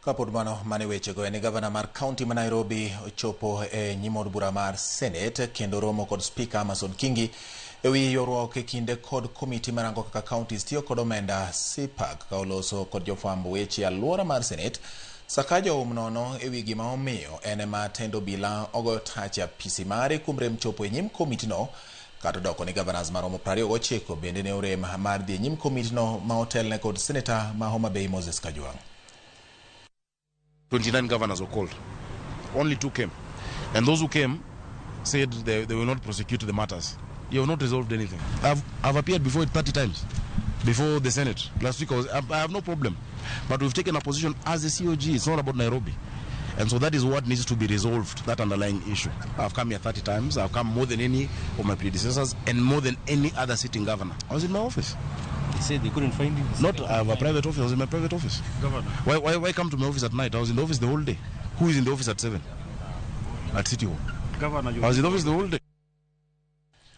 Kapod mano mane wechego en gavana mar kaunti ma Nairobi ochopo e nyim od bura mar Senate kendo romo kod Spika Amason Kingi e wi ywaruok e kinde kod komiti marango kaka counties tiyo kod omenda CPAC ka oloso kod jofwamb weche alwora mar Senate. Sakaja oum nono e wi gima omiyo en ema tend obila ogoyo tach e apisi mare kuom rem chopo e nyim komitino kata odoko ni governors maromo 29 bende ne orem mar dhi e nyim komitino ma otelne kod Senator ma Homa Bay Moses Kajwang'. 29 governors were called. Only 2 came. And those who came said they will not prosecute the matters. You have not resolved anything. I've appeared before it 30 times, before the Senate. Last week I have no problem. But we've taken a position as a COG. It's not about Nairobi. And so that is what needs to be resolved, that underlying issue. I've come here 30 times. I've come more than any of my predecessors and more than any other sitting governor. I was in my office. They said they couldn't find him. Not, I have a private office. I was in my private office. Governor. Why come to my office at night? I was in the office the whole day. Who is in the office at 7? At City Hall. Governor, I was in the office the whole day.